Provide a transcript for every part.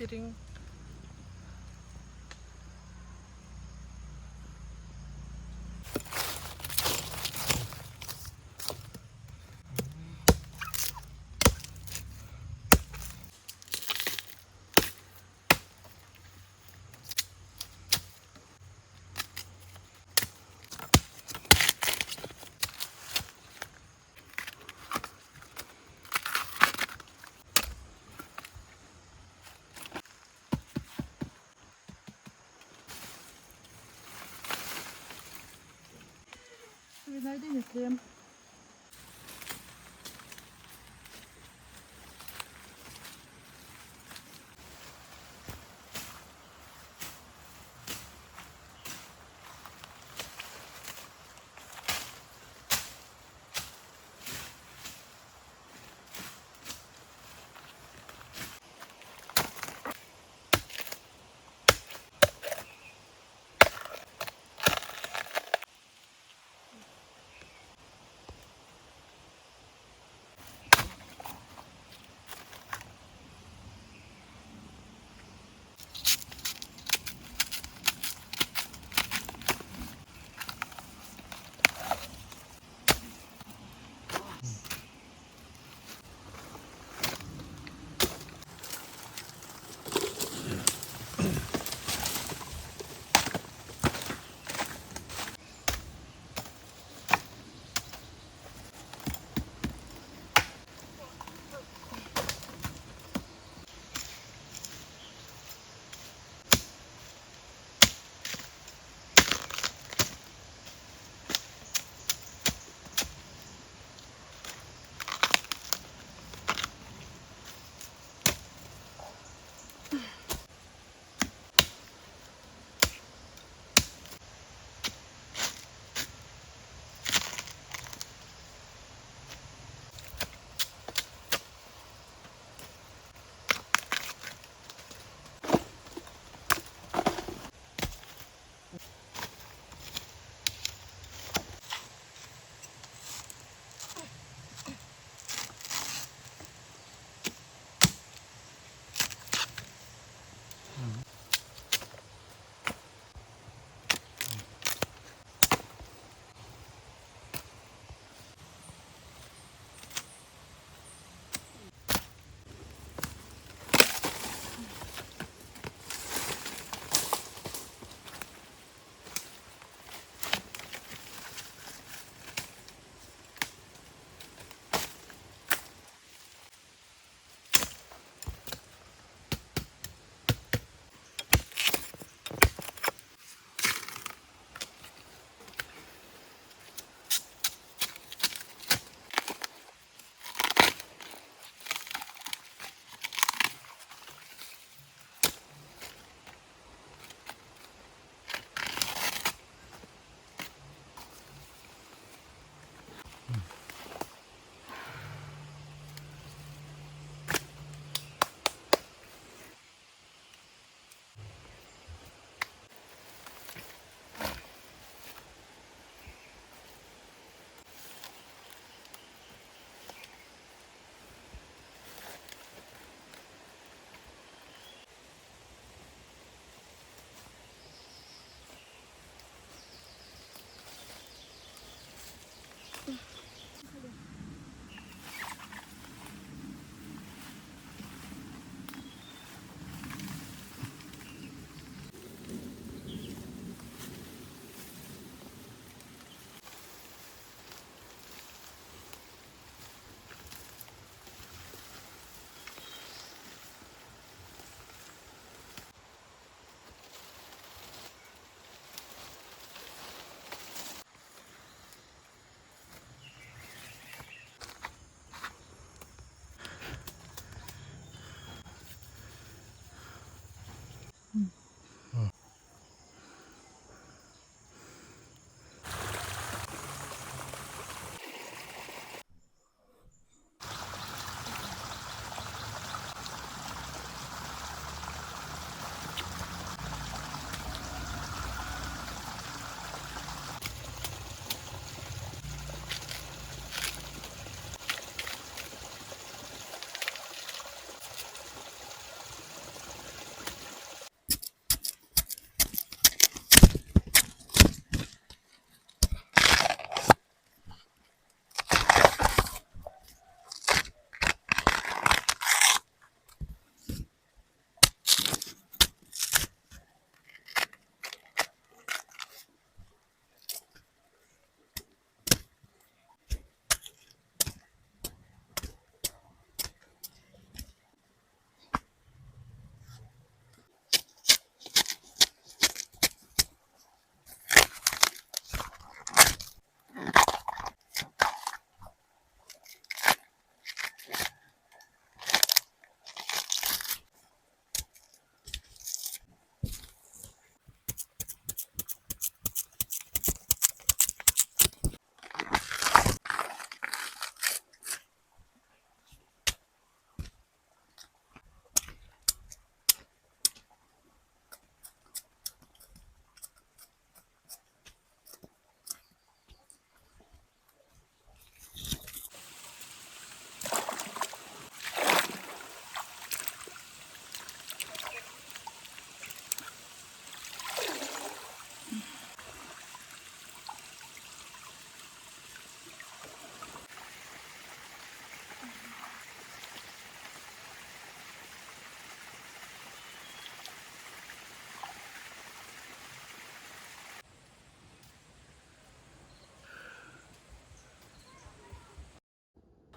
Piring.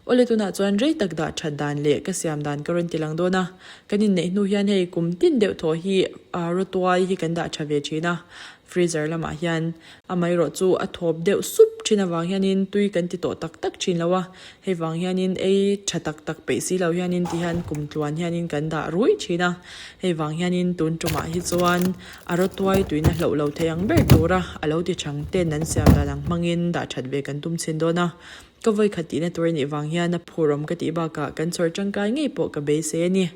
Awle tunah chuan rei tak dah that dan leh ka siam dan ka rawn ti lang dawn a, kan inneih hnu hian hei kum tin deuh thaw hi rawtuai hi kan dah tha ve thin a, freezer lamah hian amaherawh chu a thawp deuh sup thin avang hianin tui kan ti tawh tak tak thin lo a, hei vang hianin ei tha tak tak peih si lo hianin ti hian kum tluan hianin kan dah ruih thin a, hei vang hianin tun tumah hi chuan a rawtuai tuina hloh lo thei ang ber tura a lo ti chang ten an siam dan ang hmangin dah that ve kan tum chhin dawn a. Ka vawikhat tihna tur a nih vang hian a phurawm ka tih bakah kan chhawr tangkai ngei pawh ka beisei a ni.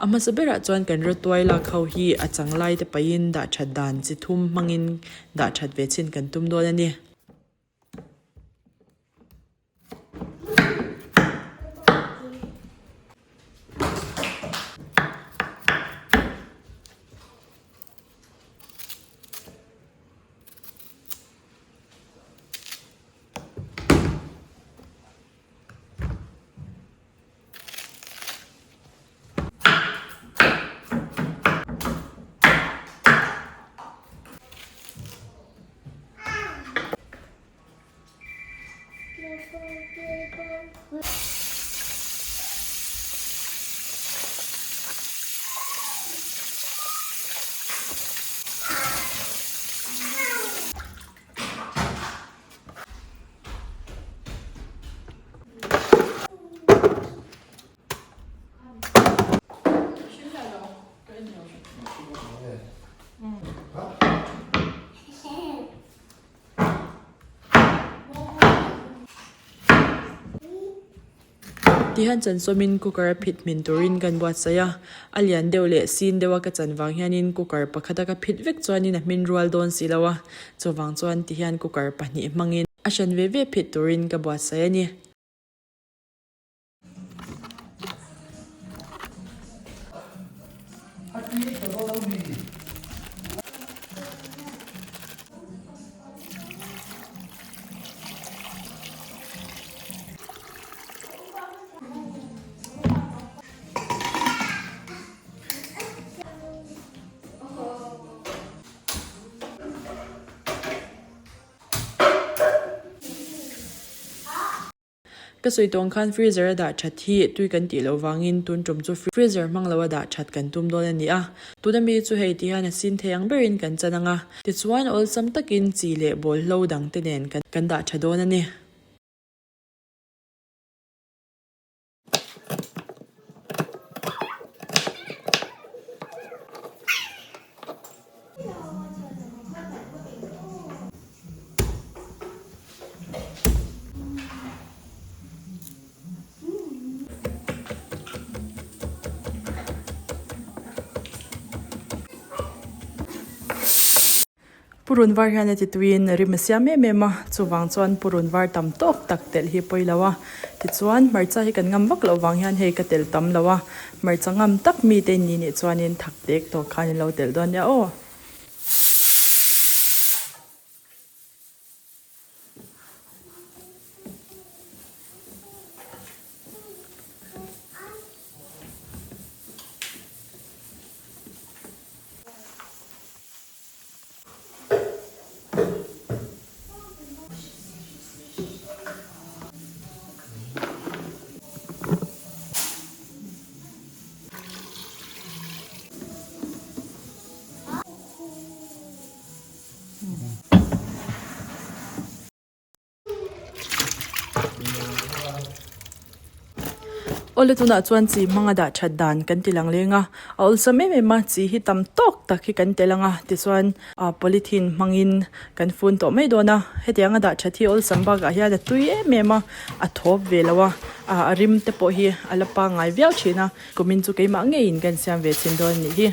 A hmasa berah chuan kan rawtuai lak ho hi a chang lai te pahin dah that dan chi thum hmangin dah that ve chhin kan tum dawn a ni. Tihian chansawmin cooker a phit hmin turin kan buatsaih a, a lian deuh leh sin deuha ka chan vang hianin cooker pakhata ka phit vek chuanin a hmin rual dawn si lo a, chuvang chuan tihian cooker pahnih hmangin a hran ve ve phit turin ka buatsaih a ni. Ka sawi tawng khan freezer a dah that hi tui kan tih loh vangin tun tum chu freezer hmang lo a dah that kan tum dawn a ni a. Tuna mi chu hei ti hian a sin thei ang berin kan chan ang a, tichuan awlsam takin chi leh bawlhlo dangte nen kan dah tha dawn a ni. Purun var hian a ti tuiin a rim a siam em em a, chuvang chuan purun var tam tawk tak telh hi pawi lo a, tichuan hmarcha hi kan ngam vak loh vang hian hei ka telh tam lo a, hmarcha ngam tak mite in ni nih chuanin thak tek tawk khan in lo telh dawn nia aw. Awle tunah chuan chi hmanga dah that dan kan ti lang leng a, a awlsam em em a, chi hi tam tawk tak hi kan tel ang a, tichuan ah polythene hmangin kan fun tawh mai dawn a, hetiang a dah that hi awlsam bakah hian a tui em em a, a thawp ve lo a, ah a rim te pawh hi a la pangngai viau thin a, kumin chu keimah ngeiin kan siam ve chhin dawn a nih hi.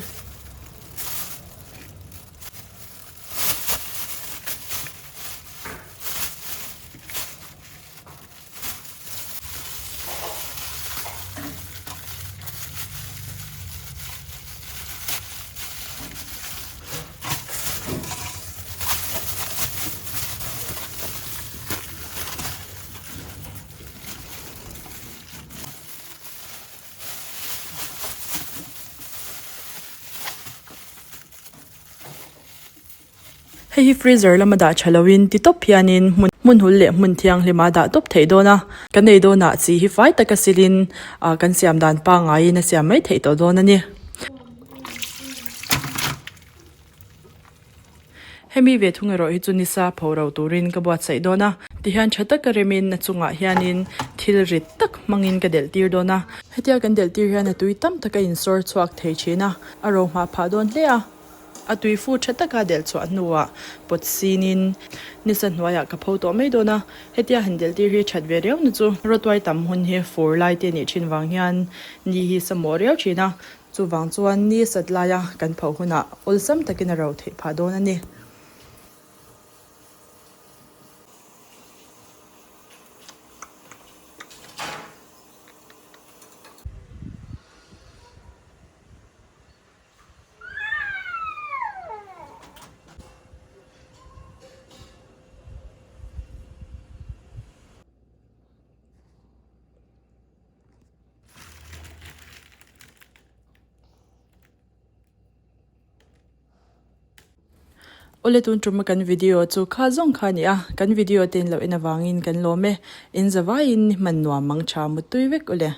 Hei hi freezer lama dah tha loin ti tawp hianin hmun hmun hul leh hmun thianghlima dah tawp theih dawn a. Kan ei dawnah chi hi fai taka silin ah kan siam dan pangaiin a siam mai theih tawh dawn a ni. Hemi ve thung erawh hi chu nisa pho ro turin ka buatsaih dawn a. Tihian tha taka remin a chungah hianin thil rit tak hmangin ka delh tir dawn a. Hetia kan delh tir hian a tui tam taka insawr chhuak thei thin a, a ro hmah phah dawn hle a. A tui fu tha taka delh chhuah hnuah pawt sinin nisa hnuaiah ka pho tawh mai dawn a. Hetia han delh tir hi that ve riau na chu rawtuai tam hun hi fur lai te nih thin vang hian ni hi samawh riau thin a. Chuvang chuan ni sat laia kan pho hunah awlsam takin a ro theih phah dawn a ni. Awle tun tuma kan video chu kha zawng kha a ni a, kan video te in lo en avangin kan lawm e, in zavaiin hman nuam mang tha mutui vek awle.